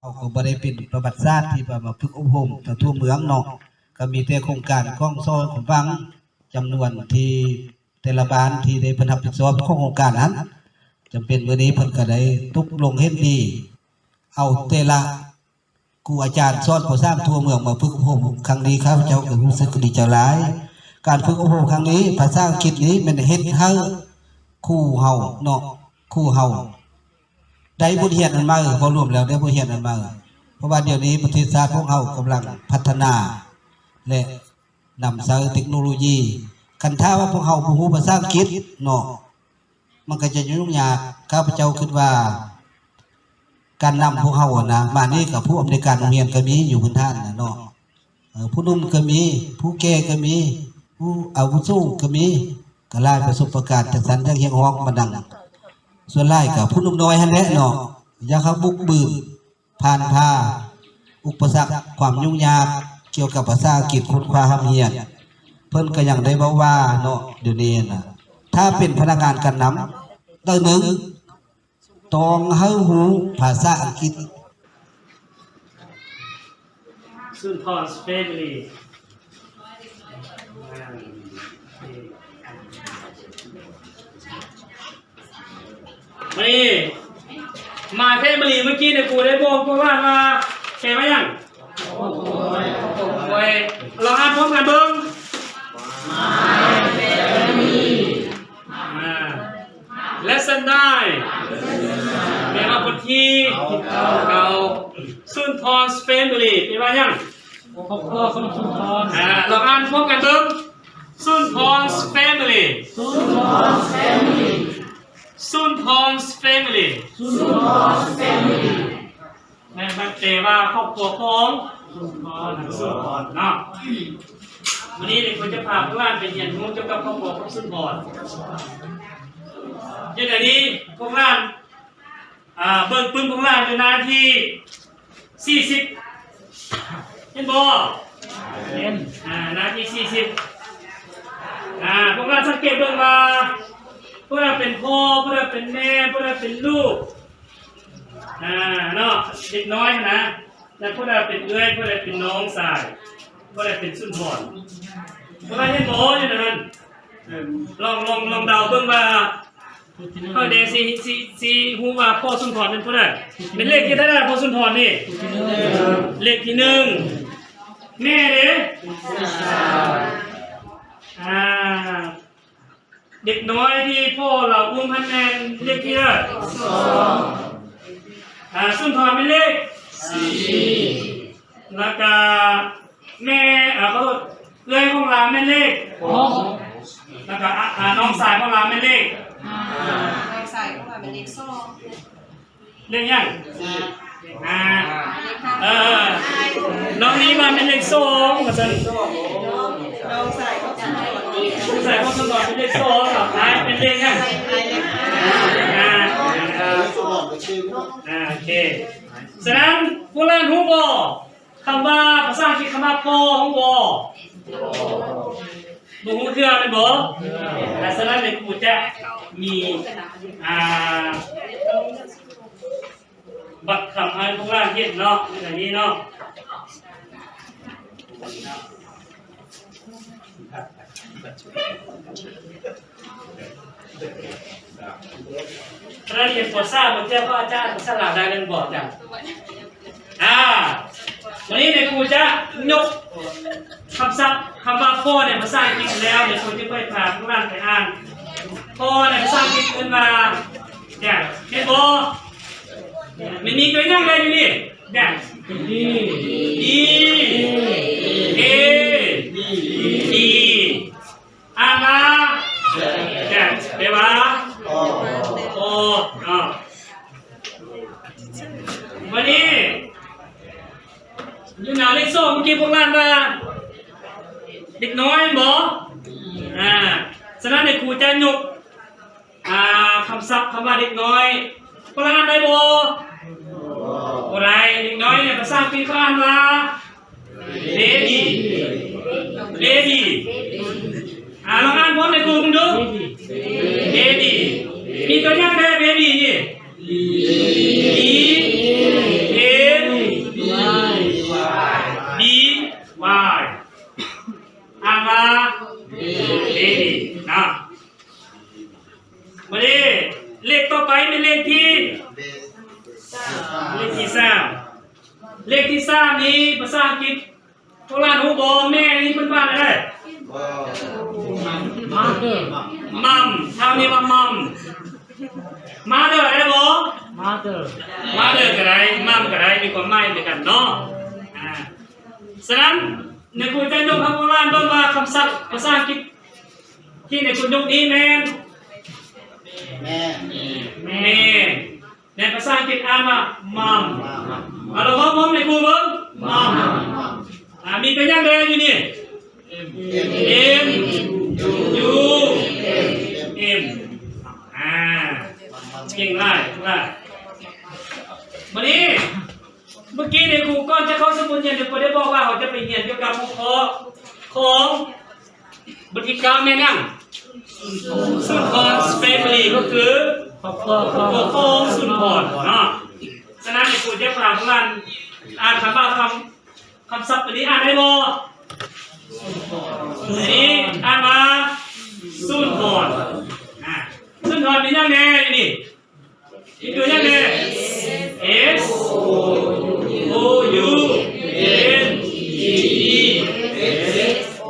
ເຮົາກໍບໍ່ໄດ້ເປັນປະຫວັດສາດທີ່ວ່າມາຝຶກອົບຮົມແຕ່ທົ່ວເມືອງເນາະ, ກໍມີແຕ່ໂຄງການຂອງຊອຍຂອງຝັ່ງ ຈຳນວນທີ່ແຕ່ລະບ້ານທີ່ໄດ້ເພິ່ນຮັບຜິດຊອບຂອງໂຄງການນັ້ນ, ຈຳເປັນມື້ນີ້ເພິ່ນກໍໄດ້ຕົກລົງເຫັນດີ ເອົາແຕ່ລະຄູອາຈານສອນ ປໍສາມ ທົ່ວເມືອງມາຝຶກອົບຮົມຄັ້ງນີ້ ຂ້າພະເຈົ້າກໍຮູ້ສຶກດີໃຈຫຼາຍ. ການຝຶກອົບຮົມຄັ້ງນີ້ ພາສາອັງກິດນີ້ແມ່ນເຮັດໃຫ້ຄູເຮົາເນາະ, ຄູເຮົາ ໄດ້ບົດຮຽນອັນໃໝ່, ເວົ້າລວມແລ້ວໄດ້ບົດຮຽນອັນໃໝ່, ເພາະວ່າດຽວນີ້ປະເທດຊາດພວກເຮົາກຳລັງພັດທະນາ ແລະ ນຳໃຊ້ເຕັກໂນໂລຢີ. ຄັນຖ້າວ່າພວກເຮົາບໍ່ຮູ້ພາສາອັງກິດເນາະ, ມັນກໍຈະຫຍຸ້ງຍາກ. ຂ້າພະເຈົ້າຄິດວ່າການນຳພວກເຮົາຫັ້ນນະ, ມານີ້ກໍຜູ້ອຳນວຍການໂຮງຮຽນກໍມີຢູ່ພື້ນຖານນະເນາະ, ເອີ ຜູ້ໜຸ່ມກໍມີ, ຜູ້ແກ່ກໍມີ, ຜູ້ອາວຸໂສກໍມີ, ກໍຫຼາຍປະສົບປະການຈັ່ງຊັ້ນ ຢາກຮຽກຮ້ອງມານຳ. ສ່ວນຫຼາຍກໍຜູ້ໜຸ່ມນ້ອຍຫັ້ນແຫຼະເນາະ, ຢາກເຂົ້າບຸກບືນ ຜ່ານຜ່າອຸປະສັກຄວາມຫຍຸ້ງຍາກກ່ຽວກັບພາສາອັງກິດຄົ້ນຄວ້າຮ່ຳຮຽນ. ເພິ່ນກໍຍັງໄດ້ເວົ້າວ່າເນາະ, ດຽວນີ້ນະ ຖ້າເປັນພະນັກງານການນຳ ໄດ້ໜຶ່ງ ຕ້ອງໃຫ້ຮູ້ພາສາອັງກິດ. Sunthorn's family. ມານີ້ My family ເມື່ອກີ້ນີ້ ຄູໄດ້ບອກພວກທ່ານວ່າ ແປວ່າຫຍັງ? ໂອ້ຍ ລອງອ່ານພ້ອມກັນເບິ່ງ. ອ່າ Lesson nine ແປວ່າບົດທີເກົ້າ. Sunthorn's family ແປວ່າຫຍັງ? ຄອບຄົວຂອງສຸນທອນ. ອ່າ ລອງອ່ານພ້ອມກັນເບິ່ງ. Sunthorn's family. Sunthorn's family. Sunthorn's family. Sunthorn's family. ແມ່ນ ແປວ່າຄອບຄົວຂອງສຸນທອນ ສຸນທອນເນາະ. ມື້ນີ້ເດັກເພິ່ນຈະພາພວກຫຼານໄປຮຽນຮູ້ກ່ຽວກັບຄອບຄົວຂອງສຸນທອນ. ເຮັດໃດດີ ພວກຫຼານ ອ່າ ເບິ່ງປຶ້ມຂອງຫຼານຢູ່ໜ້າທີສີ່ສິບ ເຫັນບໍ່? ເຫັນ. ອ່າ ໜ້າທີສີ່ສິບ. ອ່າ ພວກຫຼານສັງເກດເບິ່ງວ່າ ຜູ້ໃດເປັນພໍ່ ຜູ້ໃດເປັນແມ່ ຜູ້ໃດເປັນລູກ ອ່າ ເນາະ ເດັກນ້ອຍຫັ້ນນະ, ແລ້ວຜູ້ໃດເປັນເອື້ອຍ ຜູ້ໃດເປັນນ້ອງຊາຍ ຜູ້ໃດເປັນສຸນທອນ ພວກຫຼານເຫັນບໍ່? ຢູ່ໃນນັ້ນ ເອີ ລອງ ລອງ ລອງເດົາເບິ່ງວ່າ ຂ້ອຍເດຊິ ຊິ ຊິຮູ້ວ່າພໍ່ສຸນທອນເປັນຜູ້ໃດ? ເປັນເລກທີເທົ່າໃດພໍ່ສຸນທອນນີ້? ເລກທີໜຶ່ງ. ແມ່ເດ? ອ່າ ເດັກນ້ອຍທີ່ພໍ່ລາວອຸ້ມຫັ້ນແມ່ນເລກທີເທົ່າໃດ? ອ່າ ສຸນທອນແມ່ນເລກສີ່. ແລ້ວກະ ແມ່ ເອີ ຂໍໂທດ ເອື້ອຍຂອງລາວແມ່ນເລກຫົກ. ແລ້ວກະ ອາ ອາ ນ້ອງຊາຍຂອງລາວແມ່ນເລກຫ້າ. ນ້ອງຊາຍຂອງລາວແມ່ນເລກສອງ. ເລກຫຍັງ? ຫ້າ. ເອີ ນ້ອງນີ້ວ່າແມ່ນເລກສອງ ວ່າຊັ້ນ. ນ້ອງຊາຍຂອງສຸນທອນ ນ້ອງຊາຍຂອງສຸນທອນເປັນເລກສອງ ອ້າຍເປັນເລກຫຍັງ? ຫ້າ. ອ່າ ໂອເຄ. ສະນັ້ນ ພວກຫຼານຮູ້ບໍ່? ຄຳວ່າພາສາອັງກິດ ຄຳວ່າພໍ່ ຮູ້ບໍ່? ບໍ່ຮູ້ເທື່ອແມ່ນບໍ່? ແລະ ສະນັ້ນ ແມ່ຄູຈະມີ ອ່າ ບັດຄຳໃຫ້ພວກຫຼານເຫັນເນາະ ໃນນີ້ເນາະ. ນັກຮຽນ ປໍສາມ ເມື່ອກີ້ ອາຈານ ພາສາລາວໄດ້ແລ້ວບໍ່ອາຈານ? ອ່າ ວັນນີ້ແມ່ຄູຈະຍົກຄຳສັບ ຄຳວ່າພໍ່ໃນພາສາອັງກິດແລ້ວ ແມ່ຄູຈະໄປພາພວກຫຼານໄປອ່ານ. ພໍ່ໃນພາສາອັງກິດເອີ້ນວ່າ Dad ແມ່ນບໍ່? ມັນມີຕົວຢ່າງໃດຢູ່ນີ້? Dad. D. D. A. D. ອ່ານວ່າ Dad ແປວ່າ ພໍ່ ເນາະ. ວັນນີ້ ຢູ່ໜ້າເລກສອງ ເມື່ອກີ້ພວກຫຼານວ່າເດັກນ້ອຍແມ່ນບໍ່? ອ່າ ສະນັ້ນ ໃຫ້ຄູຈະຍົກ ອ່າ ຄຳສັບຄຳວ່າເດັກນ້ອຍ ພວກຫຼານອ່ານໄດ້ບໍ່? ບໍ່ໄດ້. ເດັກນ້ອຍໃນພາສາອັງກິດເຂົາອ່ານວ່າ Baby. Baby. ອ່າ ລອງອ່ານພ້ອມໃຫ້ຄູເບິ່ງດູ. Baby. ມີຕົວຢ່າງແດ່ Baby ນີ້. B. B. A. ວາຍ ອ່ານວ່າ ເບບີ ເນາະ. ບາດນີ້ເລກຕໍ່ໄປເປັນເລກທີ ເລກທີສາມ ເລກທີສາມນີ້ພາສາອັງກິດ ພວກຫຼານຮູ້ບໍ່? ແມ່ນີ້ເພິ່ນວ່າແນວໃດ? ມັມ ເຮົານີ້ວ່າມັມ. ມາເດີ ໄດ້ບໍ່? ມາເດີ ມາເດີກໍໄດ້ ມັມກໍໄດ້ ມີຄວາມໝາຍຄືກັນເນາະ. ອ່າ ສະນັ້ນ ນາຍຄູຈະຍົກໃຫ້ພວກຫຼານເບິ່ງວ່າຄຳສັບພາສາອັງກິດທີ່ນາຍຄູຍົກນີ້ແມ່ນ ແມ່ ແມ່ ແມ່ ໃນພາສາອັງກິດອ່ານວ່າ ມັມ. ເອົາລະເວົ້າພ້ອມນາຍຄູເບິ່ງ ມັມ. ອ່າ ມີຕົວຢ່າງໃດຢູ່ນີ້? ເອັມ ຢູ ເອັມ ອ່າ ເກັ່ງຫຼາຍ ເກັ່ງຫຼາຍ. ບາດນີ້ ເມື່ອກີ້ນີ້ຄູກ່ອນຈະເຂົ້າສູ່ບົດຮຽນ ໄດ້ບອກວ່າເຮົາຈະໄປຮຽນກ່ຽວກັບຫົວຂໍ້ຂອງບົດທີເກົ້າແມ່ນຫຍັງ? ສຸນທອນ ແຟມິລີ ກໍຄືຄອບຄົວຂອງ ຄອບຄົວຂອງສຸນທອນເນາະ. ສະນັ້ນ ຄູຈະພາພວກທ່ານອ່ານຄຳວ່າ ຄຳ ຄຳສັບຕົວນີ້ອ່ານໄດ້ບໍ່? ຕົວນີ້ອ່ານວ່າ ສຸນທອນ. ອ່າ ສຸນທອນມີຫຍັງແດ່ນີ້? ມີຕົວຫຍັງແດ່? ເອັສ ໂອ ຢູ ເອັນ ທີ ອີ ເອັສ ໂອ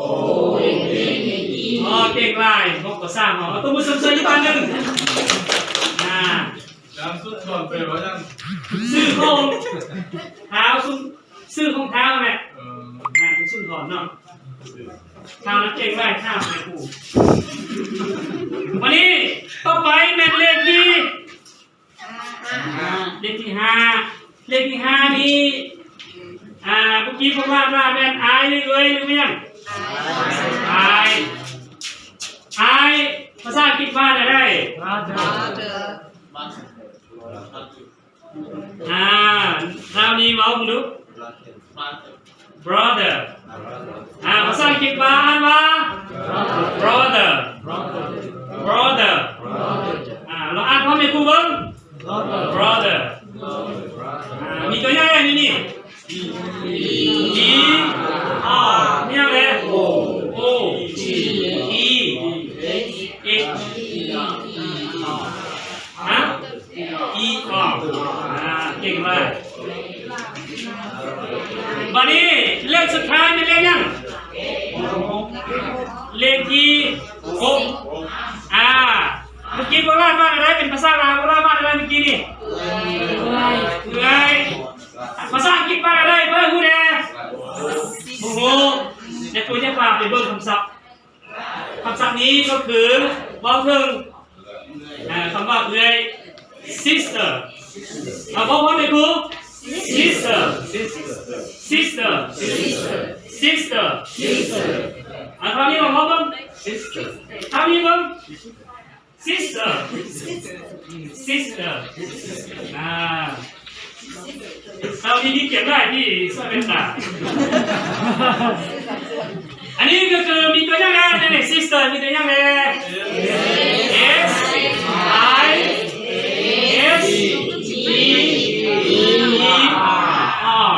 ເອັນ ທີ ອີ. ອໍ ເກັ່ງຫຼາຍ ຮອກກໍສ້າງເຮົາ ເອົາຕົບມືຊົມເຊີຍອີກບາດໜຶ່ງ. ອ່າ ຈານສຸນທອນແປວ່າຫຍັງ? ຊື່ຂອງທ້າວ ຊື່ຂອງທ້າວແຫຼະ. ເອີ ອ່າ ເປັນສຸນທອນເນາະ. ທ້າວນັ້ນເກັ່ງຫຼາຍ ທ້າວນາຍຄູ. ບາດນີ້ຕໍ່ໄປແມ່ນເລກທີ ເລກທີຫ້າ ເລກທີຫ້ານີ້ ອ່າ ເມື່ອກີ້ພວກລາວວ່າແມ່ນອ້າຍ ຫຼື ເອື້ອຍ ຫຼື ແມ່ນຫຍັງ? ອ້າຍ ອ້າຍ ພາສາອັງກິດວ່າແນວໃດ? ອ່າ ຄາວນີ້ເວົ້າເບິ່ງດູ. ບຣອເດີ ອ່າ ພາສາອັງກິດວ່າ ອ່ານວ່າ ບຣອເດີ ບຣອເດີ ອ່າ ລອງອ່ານພ້ອມໃຫ້ຄູເບິ່ງ ບຣອເດີ ອ່າ ມີຕົວຢ່າງໃດໃນນີ້? ບີ ອາ ມີຫຍັງແດ່? ໂອ ໂອ ທີ ອີ ເອັກ ຮະ? ອີ ອາ ອ່າ ເກັ່ງຫຼາຍ. ບາດນີ້ເລກສຸດທ້າຍແມ່ນເລກຫຍັງ? ເລກທີຫົກ ອ່າ ເມື່ອກີ້ພວກຫຼານວ່າແນວໃດ? ເປັນພາສາລາວ ພວກຫຼານວ່າແນວໃດເມື່ອກີ້ນີ້? ເອື້ອຍ ເອື້ອຍ. ພາສາອັງກິດວ່າແນວໃດ? ເພິ່ນຮູ້ແດ່? ບໍ່ຮູ້. ແຕ່ຄູຈະພາໄປເບິ່ງຄຳສັບ ຄຳສັບນີ້ກໍຄືເວົ້າເຖິງ ອ່າ ຄຳວ່າເອື້ອຍ ຊິສເຕີ. ເອົາ ເວົ້າພ້ອມແມ່ຄູ ຊິສເຕີ ຊິສເຕີ ຊິສເຕີ ຊິສເຕີ. ອ່າ ຄາວນີ້ລອງເວົ້າເບິ່ງ ຊິສເຕີ ຄາວນີ້ເບິ່ງ. ຊິສເຕີ ຊິສເຕີ ອ່າ ເຮົາມີ ມີກຽດຫຼາຍທີ່ສອນເມດຕາ. ອັນນີ້ກໍຄືມີຕົວຫຍັງແດ່? ນີ້ ຊິສເຕີ ມີຕົວຫຍັງແດ່? ເອັສ ໄອ ເອັສ ອີ ອີ ອາ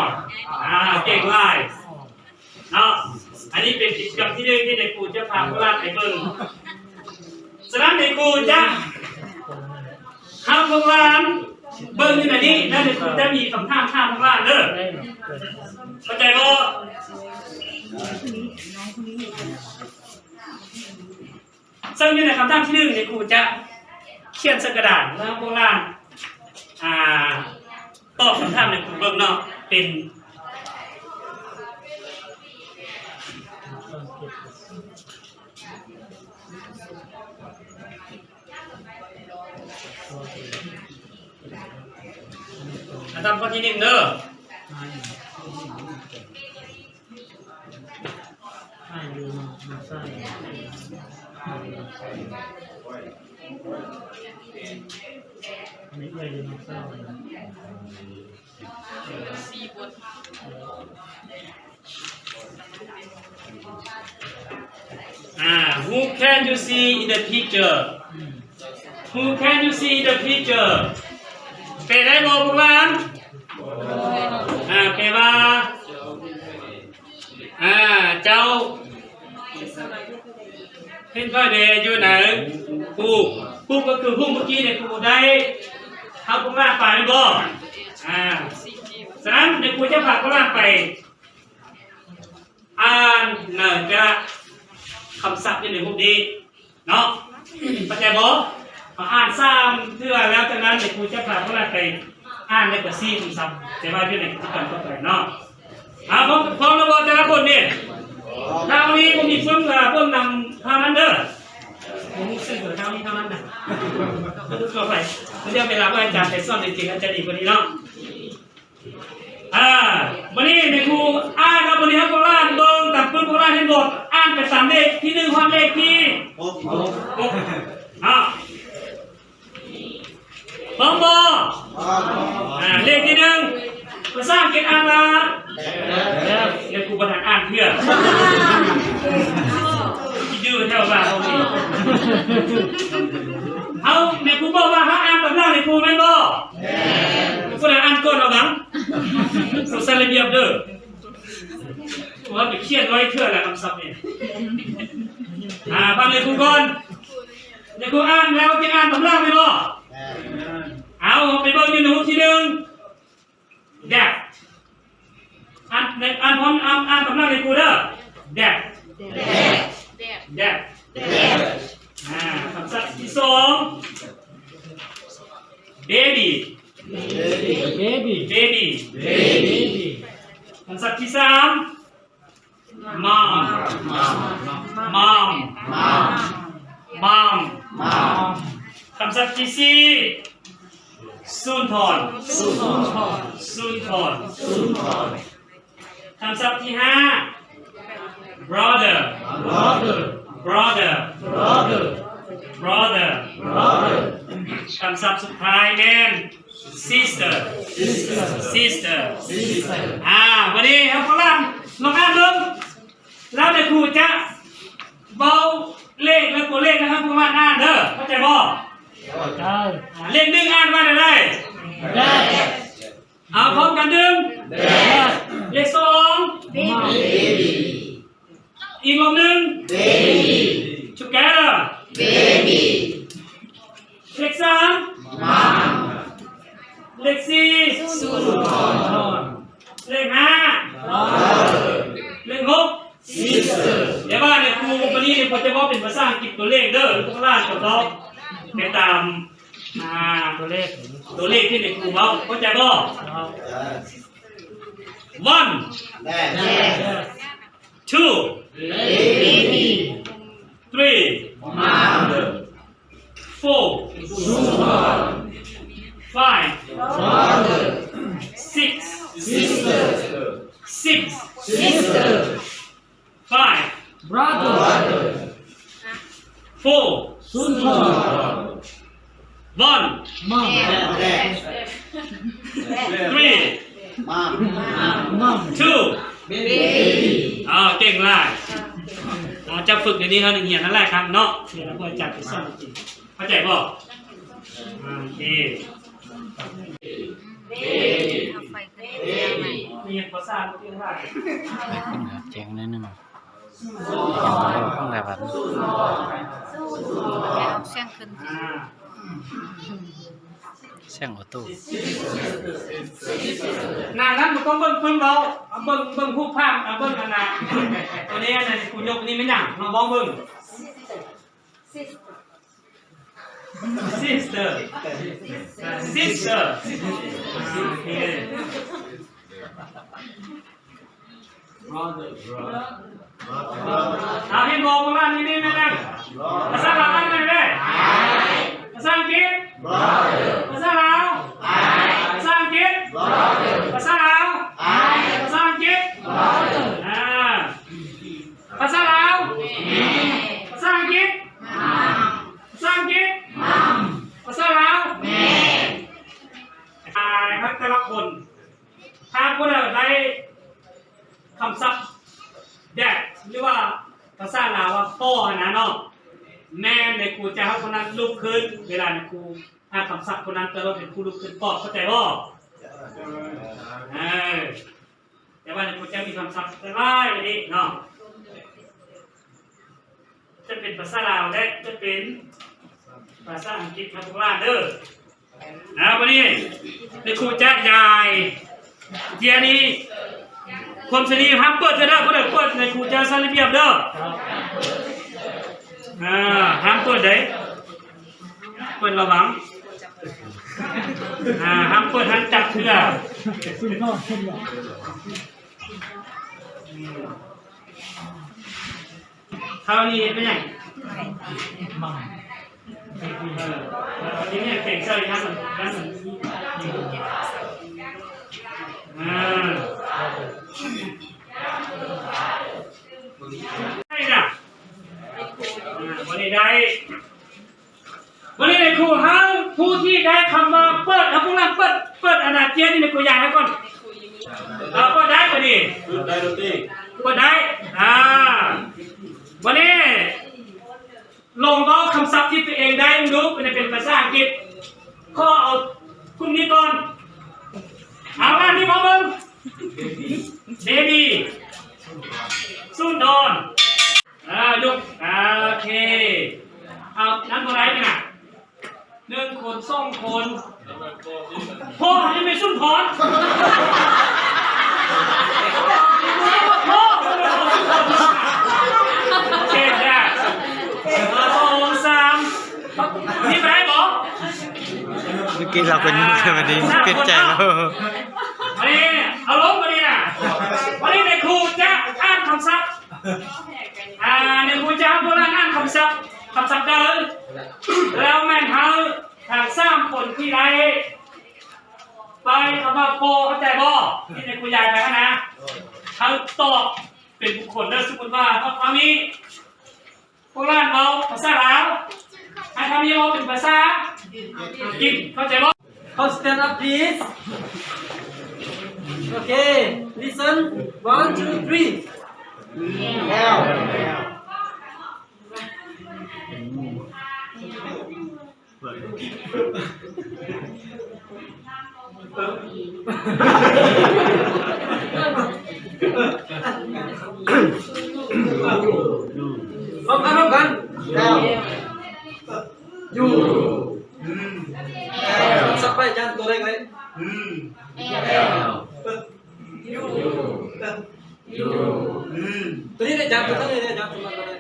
ອ່າ ເກັ່ງຫຼາຍ. ເນາະ ອັນນີ້ເປັນກິດຈະກຳທີໜຶ່ງທີ່ນາຍຄູຈະພາພວກຫຼານໄປເບິ່ງ. ສະນັ້ນນາຍຄູຈະໃຫ້ພວກຫຼານເບິ່ງຢູ່ໃນນີ້ ແລ້ວນາຍຄູຈະມີຄຳຖາມຖາມພວກຫຼານເດີ. ເຂົ້າໃຈບໍ່? ເຊິ່ງຢູ່ໃນຄຳຖາມທີໜຶ່ງນີ້ ຄູຈະຂຽນໃສ່ກະດານ ແລ້ວພວກຫຼານ ອ່າ ຕອບຄຳຖາມໃຫ້ຄູເບິ່ງເນາະ. ເປັນ ຄຳຖາມຂໍ້ທີໜຶ່ງເດີ. ອ່າ Who can you see in the picture? Who can you see in the picture? ແປໄດ້ບໍ່ພວກຫຼານ? ອ່າ ແປວ່າ ອາ ເຈົ້າ ເຫັນຂ້ອຍແດ່ຢູ່ໃນຮູບ ຮູບກໍຄືຮູບເມື່ອກີ້ນີ້ ຄູໄດ້ເອົາພວກຫຼານໄປແມ່ນບໍ່? ອາ ສະນັ້ນ ດຽວຄູຈະພາພວກຫຼານໄປ ອ່ານນາຈະຄຳສັບຢູ່ໃນຮູບນີ້ເນາະ ເຂົ້າໃຈບໍ່? ເຮົາອ່ານສາມເທື່ອ ແລ້ວຈາກນັ້ນເດຍຄູຈະພາພວກເຮົາໄປອ່ານ ແລ້ວກໍຊີ້ຄຳສັບ ແຕ່ວ່າຢູ່ໃນກິດຈະກຳຕໍ່ໄປເນາະ. ເອົາ ພ້ອມ ພ້ອມແລ້ວບໍ່ແຕ່ລະຄົນນີ້? ຖ້າມີ ບໍ່ມີເບິ່ງ ເບິ່ງນຳທາງນັ້ນເດີ ບໍ່ມີຊື່ເດີ ຖ້າມີເທົ່ານັ້ນນະ ຂໍໄປ ເວລາອາຈານໄປສອນຈິງໆ ອາດຈະດີກວ່ານີ້ເນາະ. ອາ ບັດນີ້ແມ່ຄູອ່ານແລ້ວ ບັດນີ້ໃຫ້ພວກຫຼານເບິ່ງຕາມປຶ້ມ ພວກຫຼານເຫັນບໍ່? ອ່ານໄປຕາມເລກທີໜຶ່ງຮອດເລກທີຫົກ ເນາະ. ພ້ອມບໍ່? ອາ ເລກທີໜຶ່ງ ພາສາອັງກິດອ່ານວ່າ ແມ່ຄູບໍ່ທັນອ່ານເທື່ອ ຢູ່ແຖວບ້ານເຮົານີ້ ເຮົາ ແມ່ຄູບອກວ່າເຮົາອ່ານຕາມຫຼັງແມ່ຄູແມ່ນບໍ່? ຜູ້ໃດອ່ານກ່ອນເອົາຫຍັງ ຕ້ອງໃສ່ລະບຽບເດີ ວ່າໄປຂຽນໄວ້ເທື່ອລະຄຳສັບນີ້. ອາ ຟັງເລີຍຄູກ່ອນ ເລີຍຄູອ່ານແລ້ວຈຶ່ງອ່ານຕາມຫຼັງແມ່ນບໍ່? ເອົາ ໄປເບິ່ງຢູ່ໃນຮູບທີໜຶ່ງ ແດັດ ອ່ານ ອ່ານພ້ອມ ອ່ານ ອ່ານຕາມຫຼັງໃຫ້ຄູເດີ ແດັດ ແດັດ ແດັດ ອາ ຄຳສັບທີສອງ ເບບີ ເບບີ ເບບີ ເບບີ ຄຳສັບທີສາມ ມັມ ມັມ ມັມ ມັມ ຄຳສັບທີສີ່ ສຸນທອນ ສຸນທອນ ສຸນທອນ ຄຳສັບທີຫ້າ ບຣອເດີ ບຣອເດີ ບຣອເດີ ບຣອເດີ ຄຳສັບສຸດທ້າຍແມ່ນ ຊິສເຕີ ຊິສເຕີ ຊິສເຕີ ອາ ບັດນີ້ໃຫ້ພວກຫຼານລອງອ່ານເບິ່ງ ແລ້ວແມ່ຄູຈະເວົ້າເລກ ແລະ ຕົວເລກໃຫ້ພວກຫຼານອ່ານເດີ ເຂົ້າໃຈບໍ່? ເຂົ້າໃຈ. ອາ ເລກໜຶ່ງອ່ານວ່າແນວໃດ? ເອົາ ພ້ອມກັນ ໜຶ່ງ ເບບີ ເລກສອງ ເບບີ ອີກລອບໜຶ່ງ ເບບີ together ເບບີ ເລກສາມ ມັມ ເລກສີ່ ສຸນທອນ ເລກຫ້າ ບຣອເດີ ເລກຫົກ ຊິສເຕີ ແຕ່ວ່າໃນຄູມື້ນີ້ນີ້ ເພິ່ນຈະເວົ້າເປັນພາສາອັງກິດຕົວເລກເດີ ພວກຫຼານກໍຕອບໄປຕາມ ອາ ຕົວເລກ ຕົວເລກທີ່ແມ່ຄູເວົ້າ ເຂົ້າໃຈບໍ່? ເຂົ້າໃຈ. ວັນ ທູ ເບບີ ທຣີ ມັມ ໂຟ ສຸນທອນ ໄຟ ບຣອເດີ ຊິກ ຊິສເຕີ ຊິກ ຊິສເຕີ ໄຟ ບຣອເດີ ໂຟ ສຸນທອນ ວັນ ມັມ ທຣີ ມັມ ທູ ເບບີ ເອີ ເກັ່ງຫຼາຍ. ເຮົາຈະຝຶກດຽວນີ້ ເຮົາຮຽນຫຼາຍໆຄັ້ງເນາະ ຮຽນແລ້ວອາຈານໄປສອນຈິງ ເຂົ້າໃຈບໍ່? ໂອເຄ ເອົາໄຟຂຶ້ນເອົາໄຟ ຮຽນພາສາອັງກິດຫຼາຍ ແຈ້ງໜ້ອຍໜຶ່ງ ເອົາໄປເວົ້າຟັງໄດ້ບັດນີ້ ແລ້ວເອົາສຽງຂຶ້ນ ອາ ສຽງອອໂຕ້ ໜ້ານັ້ນບໍ່ຕ້ອງເບິ່ງເພິ່ນເວົ້າ ເບິ່ງ ເບິ່ງຮູບພາບ ເບິ່ງອັນນະ ຕົວນີ້ ອັນນັ້ນ ຄູຍົກນີ້ແມ່ນຫຍັງ? ລອງເວົ້າເບິ່ງ. ຊິສເຕີ ຊິສເຕີ ໂອເຄ ເອົາ ເຫັນບໍ່ ພວກຫຼານນີ້ ນີ້ ນີ້ ພາສາລາວອ່ານແນວໃດ? ພາສາອັງກິດ ພາສາລາວ ພາສາອັງກິດ ພາສາລາວ ອາ ພາສາລາວ ພາສາອັງກິດ ພາສາອັງກິດ ພາສາລາວ ແມ່ນ ອາ ໃຫ້ແຕ່ລະຄົນ ຖ້າຜູ້ໃດໄດ້ຄຳສັບ ແດດ ຫຼືວ່າພາສາລາວວ່າພໍ່ຫັ້ນນະເນາະ ແມ່ນແມ່ຄູຈະໃຫ້ຄົນນັ້ນລຸກຂຶ້ນ ເວລາແມ່ຄູໃຫ້ຄຳສັບຄົນນັ້ນ ແຕ່ລະຄົນເປັນຜູ້ລຸກຂຶ້ນຕອບ ເຂົ້າໃຈບໍ່? ເອີ ແຕ່ວ່າໃນໂປຣແກຣມມີຄຳສັບຫຼາຍໆເດ້ເນາະ ຈະເປັນພາສາລາວ ແລະ ຈະເປັນພາສາອັງກິດໃຫ້ພວກຫຼານເດີ. ອ່າ ບັດນີ້ນາຍຄູຈະຢາຍເຈຍນີ້ ຄວາມສະດີຫ້າມເປີດເທື່ອເດີ ຜູ້ໃດເປີດນາຍຄູຈະໃສ່ລະບຽບເດີ. ອ່າ ຫ້າມເປີດເດ້ ເປີດລະວັງ ອ່າ ຫ້າມເປີດຫ້າມຈັບເທື່ອ. ຄາວນີ້ເຮັດເປັນຫຍັງ? ເອີ ເຮັດຫຍັງເປັນໃສ່ທາງນັ້ນ? ອ່າ ໄດ້ນະ ອ່າ ບໍ່ໄດ້ ໄດ້. ບັດນີ້ນາຍຄູ ເຮົາ ຜູ້ທີ່ໄດ້ຄຳວ່າເປີດ ເຮົາພວກເຮົາເປີດ ເປີດອັນນາເຈຍນີ້ ນາຍຄູຢາຍໃຫ້ກ່ອນ. ເອີ ເປີດໄດ້ບໍ່ນີ້? ເປີດໄດ້ ເປີດໄດ້. ອ່າ ບັດນີ້ລອງເວົ້າຄຳສັບທີ່ຕົວເອງໄດ້ເບິ່ງດູ ເປັນ ເປັນພາສາອັງກິດ. ຂໍເອົາກຸ່ມນີ້ກ່ອນ. ເອົາ ອ່ານນີ້ມາເບິ່ງ. ເບບີ ສຸນທອນ. ອ່າ ຍົກ ອ່າ ໂອເຄ. ເອົາ ນັ້ນບໍ່ໄດ້ນະ ໜຶ່ງຄົນ ສອງຄົນ. ພໍ່ ນີ້ແມ່ນສຸນທອນ. ພໍ່ ໂອເຄ ຈ້າ ສອງ ສາມ. ນີ້ບໍ່ໄດ້ບໍ່? ເມື່ອກີ້ລາວກໍຍົກຂຶ້ນມານີ້ ເປັນໃຈແລ້ວ. ອັນນີ້ ເອົາລົງມານີ້ນະ. ວັນນີ້ນາຍຄູຈະອ່ານຄຳສັບ ອ່າ ນາຍຄູຈະໃຫ້ພວກເຮົາອ່ານຄຳສັບ ຄຳສັບເດີ ແລ້ວແມ່ນເຮົາທັງສາມຄົນທີ່ໄດ້ໄປຄຳວ່າພໍ່ ເຂົ້າໃຈບໍ່? ທີ່ນາຍຄູຢາຍໄປຫັ້ນນະ ເຮົາຕອບເປັນບຸກຄົນເດີ. ສົມມຸດວ່າເທົ່ານີ້ ພວກຫຼານເວົ້າພາສາລາວ ໃຫ້ເທົ່ານີ້ເວົ້າເປັນພາສາອັງກິດ ເຂົ້າໃຈບໍ່? Come stand up, please. Okay, listen. One, two, three. ພ້ອມກັນ ພ້ອມກັນ. ຢູ່ ອືມ ສັບໄປ ຈານ ຕົວໃດກໍໄດ້. ອືມ ຢູ່ ຢູ່ ອືມ ຕົວນີ້ໄດ້ ຈານ ຕົວນີ້ໄດ້ ຈານ ຕົວນັ້ນກໍໄດ້.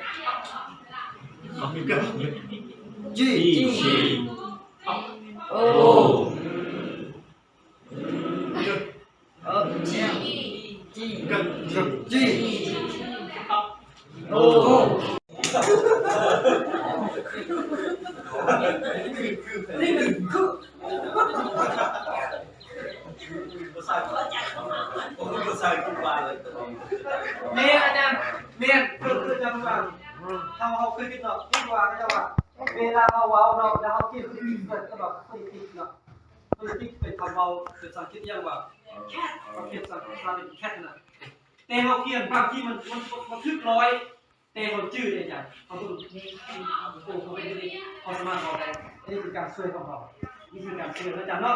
ຈີ ຈີ ໂອ ເອີ ຈີ ຈີ ຈີ ໂອ ແມ່ນ ອາຈານ ແມ່ນ ຄື ຄື ອາຈານວ່າ ເຮົາ ເຮົາເຄີຍຄິດເນາະ ຄືວ່າເຂົາເຈົ້າວ່າ ເວລາເຮົາເວົ້າເນາະ ແລ້ວເຮົາກຽມ ເຮົາເຄີຍຄິດເນາະ ເຮົາເຄີຍຄິດເປັນຄຳເວົ້າ ເປັນພາສາອັງກິດ ອີ່ຫຍັງວ່າ ແຄດ ເຮົາກຽມ ພາສາອັງກິດ ແຄດ ນະ ແຕ່ເຮົາຂຽນບາງທີມັນ ມັນ ມັນຖືກລອຍ ແຕ່ເຮົາຈື່ໄດ້ ອາຈານ ເຮົາຕ້ອງ ໂອ້ ເຮົາເປັນເດັກ ເຮົາສາມາດເວົ້າໄດ້ ອັນນີ້ຄືການຊ່ວຍຂອງເຮົາ ວິທີການຊ່ວຍ ອາຈານເນາະ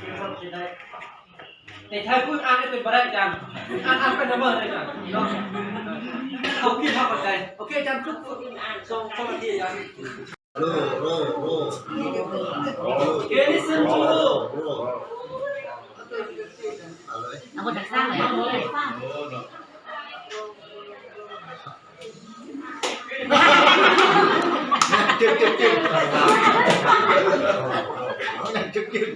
ແມ່ນ ເຮັດໄດ້ ແຕ່ຖ້າຜູ້ອື່ນອ່ານເປັນບໍ່ໄດ້ ອາຈານ ອ່ານ ອ່ານໄປນຳເລີຍ ອາຈານເນາະ ເຮົາຄິດ ເຮົາເຂົ້າໃຈ ໂອເຄ ອາຈານ ທຸກຄົນ ສອງ ສອງນາທີ ອາຈານ. ໂລ ໂລ ໂລ ໂລ ເຄ ລິດເຊິນທູ ໂລ ເອົາເລີຍ ເອົາຄົນທາງຊ້າຍ ເອົາເລີຍ ເຈັບ ເຈັບ ເຈັບ ເອົາຫຍັງ ເຈັບ ເຈັບ.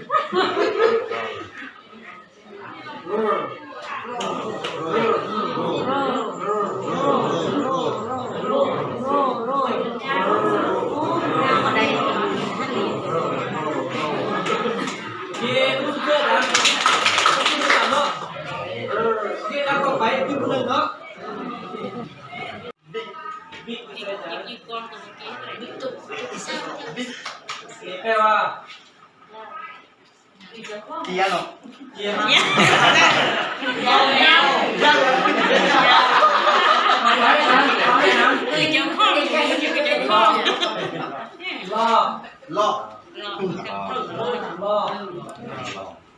ແປວ່າ ເກຍເນາະ ເກຍ ເກຍ ເຈົ້າຂອງ ເຈົ້າຂອງ ລໍ ລໍ ລໍ ລໍ.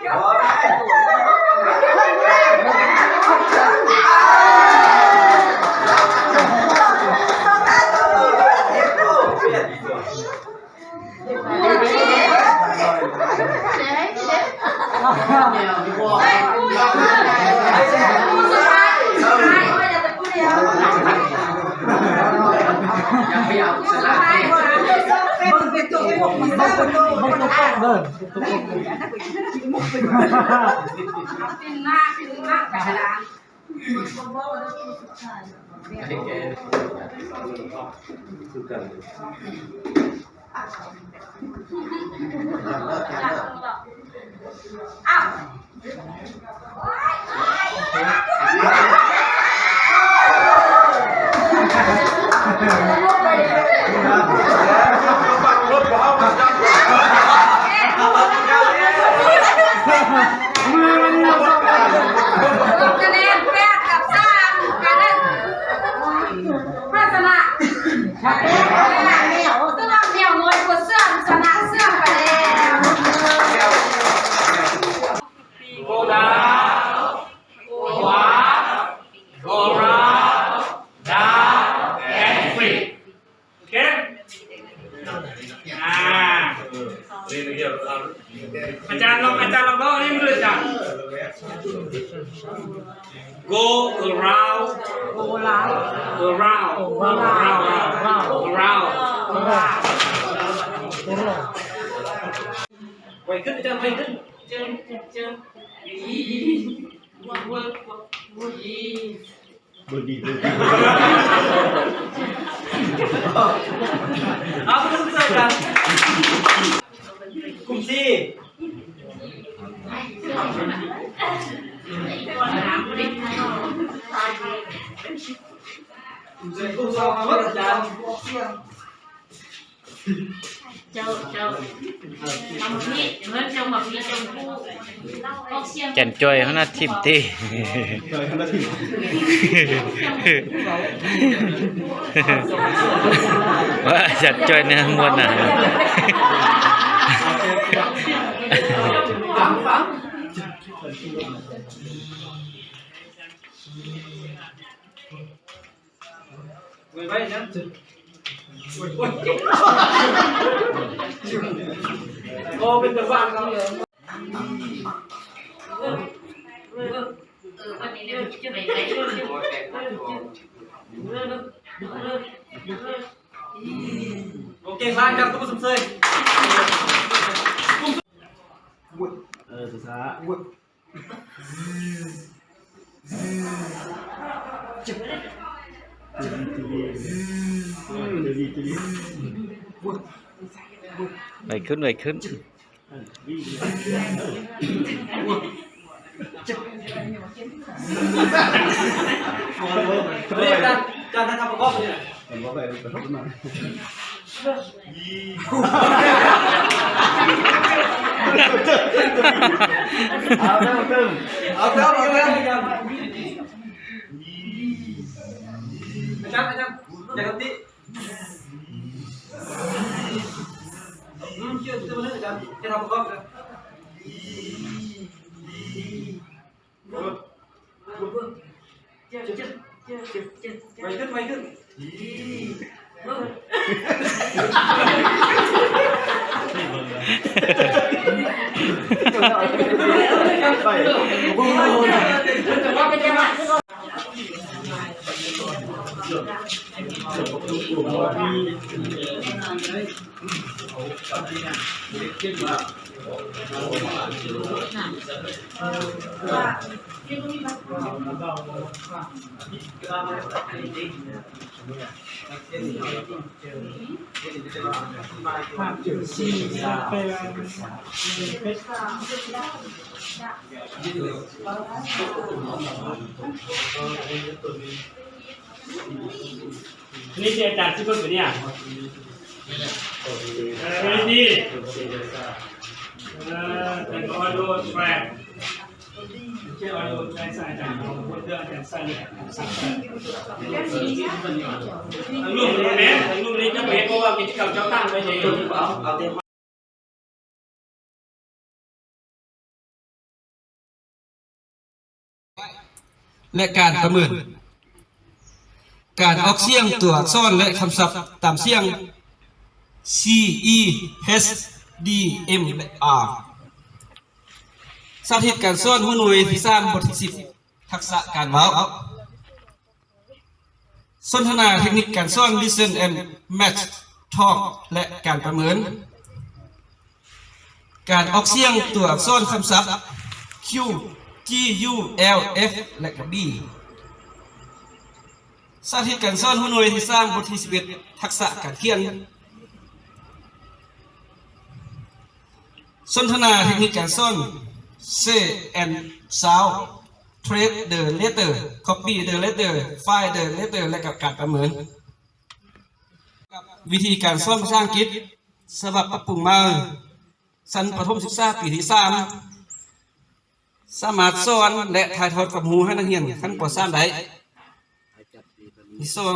คะແນນແປດກັບສາມ ກະໄດ້ພາຊະນະ ສະໜາມແນວນ້ອຍກວ່າເຊື່ອມ ຊະນະເຊື່ອມໄປແລ້ວ. Go down, go up, go round, down and free. ໂອເຄ ອ່າ ອາຈານລອງ ອາຈານລອງບອກນີ້ມາເລີຍ ອາຈານ. Go around, go round, go round, go round, go round. ໄວຂຶ້ນ ອາຈານ ໄວຂຶ້ນ. ເບິ່ງດີ ເບິ່ງດີ ເອົາ ເບິ່ງໃສ່ກັນ ກຸ່ມສີ່ ກຸ່ມສອງ ເອົາ ອາຈານ. ເຈົ້າ ເຈົ້າ ເອົາມາພີ້ ເອີ ເຈົ້າມາພີ້ ເຈົ້າຜູ້ອອກສຽງ ແກ່ນຈ່ອຍເຮົານະ ຖິ້ມຕິ ຈ່ອຍເຮົານະ ຖິ້ມ ວ່າຈັດຈ່ອຍເນື້ອມ່ວນນະ. ຟັງ ຟັງ. ໄວໆນະ ໂອ້ຍ ໂອ້ຍ ໂອ້ ເປັນຕາຟັງເນາະ. ໂອເຄ ຜ່ານກັນ ຕົບມືຊົມເຊີຍ. ເອີ ຊ້າໆ. ໄວຂຶ້ນ ໄວຂຶ້ນ. ເອີ ຈານ ຈານ ທ່ານປະກອບນີ້ນະ. ເຫັນບໍ່ ໄປກະທົບມາ. ເອົາເຕີມ ເຕີມ ເອົາເຕີມ ເອົາເຕີມ ອາຈານ ອາຈານ ຢ່າກັນຕິ ອືມ ເຊື່ອ ເຊື່ອ ເຊື່ອ ອາຈານ ຈະທຳປະກອບນະ. ໄວຂຶ້ນ ໄວຂຶ້ນ. ນີ້ທີ່ອາຈານຊິເບິ່ງຢູ່ນີ້ ເອີ ນີ້ ເອີ ເປັນ audio track ເປັນ audio track ອາຈານເອົາເຄື່ອງອາຈານໃສ່ ທາງລຸ່ມນີ້ແມ່ນ ທາງລຸ່ມນີ້ຈະເປັນ ເພາະວ່າກິດຈະກຳເຈົ້າຕັ້ງໄວ້ເດ້. ແລະ ການປະເມີນ ການອອກສຽງຕົວອັກສອນ ແລະ ຄຳສັບຕາມສຽງ C, E, H, D, M ແລະ R. ສ ສາທິດການສອນຫົວໜ່ວຍທີສາມ ບົດທີສິບ ທັກສະການເວົ້າ. ສົນທະນາເທັກນິກການສອນ Listen and Match Talk ແລະ ການປະເມີນ. ການອອກສຽງຕົວອັກສອນຄຳສັບ Q, G, U, L, F ແລະ ກະ B. ສາທິດການສອນຫົວໜ່ວຍທີສາມ ບົດທີສິບເອັດ ທັກສະການຂຽນ. ສົນທະນາເທັກນິກການສອນ Say and Sound, Trace the Letter, Copy the Letter, Find the Letter ແລະ ກະການປະເມີນ. ວິທີການສອນພາສາອັງກິດ ສະບັບປັບປຸງໃໝ່ ຊັ້ນປະຖົມສຶກສາປີທີສາມ ສາມາດສອນ ແລະ ຖ່າຍທອດຄວາມຮູ້ໃຫ້ນັກຮຽນຂັ້ນ ປໍສາມ ໄດ້. ທີສອງ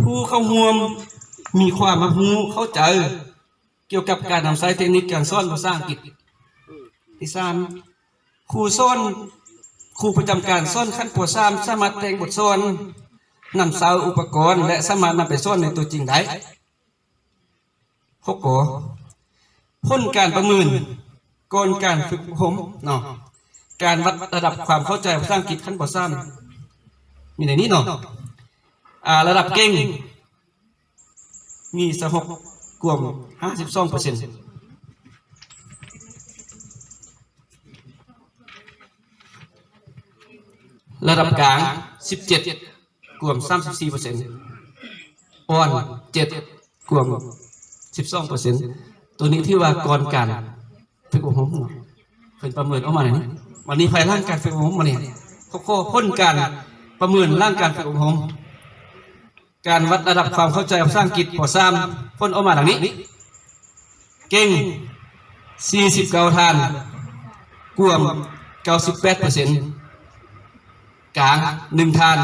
ຜູ້ເຂົ້າຮ່ວມມີຄວາມຮັບຮູ້ເຂົ້າໃຈກ່ຽວກັບການນຳໃຊ້ເຕັກນິກການສອນພາສາອັງກິດ. ທີສາມ ຄູສອນ, ຄູປະຈຳການສອນຂັ້ນ ປໍສາມ ສາມາດແຕ່ງບົດສອນ, ນຳໃຊ້ອຸປະກອນ ແລະ ສາມາດນຳໄປສອນໃນຕົວຈິງໄດ້. ຫົກ ກໍ ຜົນການປະເມີນກ່ອນການຝຶກອົບຮົມເນາະ, ການວັດລະດັບຄວາມເຂົ້າໃຈພາສາອັງກິດຂັ້ນ ປໍສາມ ມີໃນນີ້ເນາະ. ອາ ລະດັບເກັ່ງ ມີ ຊາວຫົກ ກວມ ຫ້າສິບສອງເປີເຊັນ, ລະດັບກາງ ສິບເຈັດ ກວມ ສາມສິບສີ່ເປີເຊັນ, ອ່ອນ ເຈັດ ກວມ ສິບສອງເປີເຊັນ. ໂຕນີ້ຖືວ່າກ່ອນການຝຶກອົບຮົມ ເພິ່ນປະເມີນອອກມາແນວນີ້. ບັດນີ້ພາຍຫຼັງການຝຶກອົບຮົມ ບັດນີ້ ຫົວຂໍ້ຜົນການປະເມີນຫຼັງການຝຶກອົບຮົມ. ການວັດລະດັບຄວາມເຂົ້າໃຈພາສາອັງກິດ ປໍສາມ ຜົນອອກມາດັ່ງນີ້: ເກັ່ງ ສີ່ສິບເກົ້າທ່ານ ກວມ ເກົ້າສິບແປດເປີເຊັນ, ກາງ ໜຶ່ງທ່ານ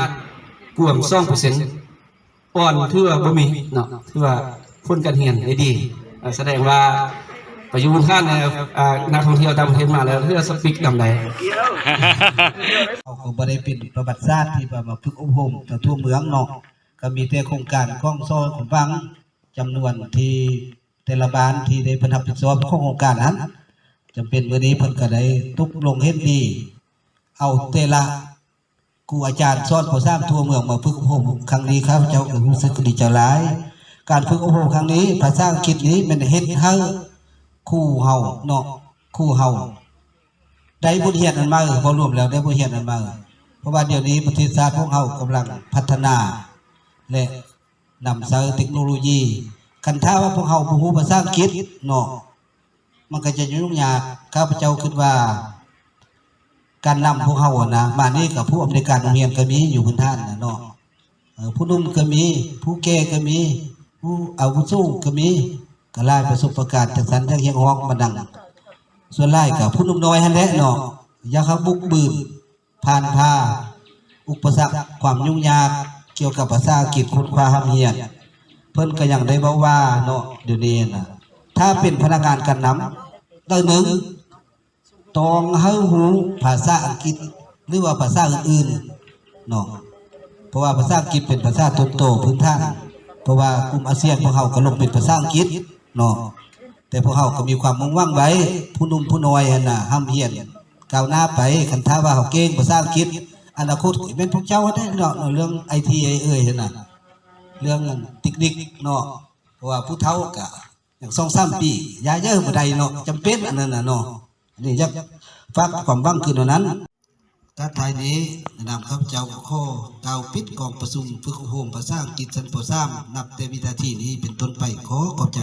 ກວມ ສອງເປີເຊັນ, ອ່ອນ ຖືວ່າບໍ່ມີເນາະ, ຖືວ່າຜົນການຮຽນໄດ້ດີ. ເອີ ສະແດງວ່າໄປຢູ່ບຸນທ່ານ ເອີ ອາ ນັກທ່ອງທ່ຽວຕ່າງປະເທດມາແລ້ວ ເຮືອສະປິກນຳໃດ. ເຮົາກໍບໍ່ໄດ້ເປັນປະຫວັດສາດທີ່ວ່າມາຝຶກອົບຮົມທົ່ວເມືອງເນາະ, ກໍມີແຕ່ໂຄງການຂອງຊອຍຂອງຝັ່ງ ຈຳນວນທີ່ແຕ່ລະບ້ານທີ່ໄດ້ເພິ່ນຮັບຜິດຊອບຂອງໂຄງການນັ້ນ. ຈຳເປັນມື້ນີ້ເພິ່ນກໍໄດ້ຕົກລົງເຫັນດີ ເອົາແຕ່ລະ ຄູອາຈານສອນ ປໍສາມ ທົ່ວເມືອງມາຝຶກອົບຮົມຄັ້ງນີ້ ຂ້າພະເຈົ້າກໍຮູ້ສຶກດີໃຈຫຼາຍ. ການຝຶກອົບຮົມຄັ້ງນີ້ ພາສາອັງກິດນີ້ແມ່ນເຮັດໃຫ້ຄູເຮົາເນາະ, ຄູເຮົາໄດ້ບົດຮຽນອັນໃໝ່, ເວົ້າລວມແລ້ວໄດ້ບົດຮຽນອັນໃໝ່, ເພາະວ່າດຽວນີ້ປະເທດຊາດພວກເຮົາກຳລັງພັດທະນາ ແລະ ນຳໃຊ້ເຕັກໂນໂລຢີ. ຄັນຖ້າວ່າພວກເຮົາບໍ່ຮູ້ພາສາອັງກິດເນາະ, ມັນກໍຈະຫຍຸ້ງຍາກ. ຂ້າພະເຈົ້າຄິດວ່າການນຳພວກເຮົາຫັ້ນນະ, ມານີ້ກໍຜູ້ອຳນວຍການໂຮງຮຽນກໍມີຢູ່ພື້ນຖານນະເນາະ, ເອີ ຜູ້ໜຸ່ມກໍມີ, ຜູ້ແກ່ກໍມີ, ຜູ້ອາວຸໂສກໍມີ, ກໍຫຼາຍປະສົບປະການຈັ່ງຊັ້ນ ຢາກຮຽກຮ້ອງມານຳ. ສ່ວນຫຼາຍກໍຜູ້ໜຸ່ມນ້ອຍຫັ້ນແຫຼະເນາະ, ຢາກໃຫ້ບຸກບືນ ຜ່ານຜ່າອຸປະສັກຄວາມຫຍຸ້ງຍາກກ່ຽວກັບພາສາອັງກິດຄົ້ນຄວ້າຮ່ຳຮຽນ. ເພິ່ນກໍຍັງໄດ້ເວົ້າວ່າເນາະ, ດຽວນີ້ນະ ຖ້າເປັນພະນັກງານການນຳ ເທື່ອໜຶ່ງຕ້ອງໃຫ້ຮູ້ພາສາອັງກິດ ຫຼືວ່າພາສາອື່ນໆເນາະ, ເພາະວ່າພາສາອັງກິດເປັນພາສາຕົ້ນຕໍພື້ນຖານ, ເພາະວ່າກຸ່ມອາຊຽນພວກເຮົາກໍລົງເປັນພາສາອັງກິດເນາະ. ແຕ່ພວກເຮົາກໍມີຄວາມມຸ່ງຫວັງໄວ້, ຜູ້ໜຸ່ມຜູ້ນ້ອຍຫັ້ນນະ ຮ່ຳຮຽນກ້າວໜ້າໄປ. ຄັນຖ້າວ່າເຮົາເກັ່ງພາສາອັງກິດ, ອະນາຄົດກໍແມ່ນພວກເຈົ້າຫັ້ນແຫຼະເນາະ, ເລື່ອງໄອທີເອີຍຫັ້ນນະ, ເລື່ອງເຕັກນິກເນາະ, ເພາະວ່າຜູ້ເຖົ້າກໍຍັງສອງສາມປີ, ຢ່າເຢີບໍ່ໄດ້ເນາະ, ຈຳເປັນອັນນັ້ນນະເນາະ. ອັນນີ້ຢາກຝາກຄວາມຫວັງຄືແນວນັ້ນ. ທ້າຍນີ້ ໃນນາມຂ້າພະເຈົ້າ ກໍຂໍກ່າວປິດກອງປະຊຸມຝຶກອົບຮົມພາສາອັງກິດຊັ້ນ ປໍສາມ ນັບແຕ່ວິນາທີນີ້ເປັນຕົ້ນໄປ. ຂໍຂອບໃຈ.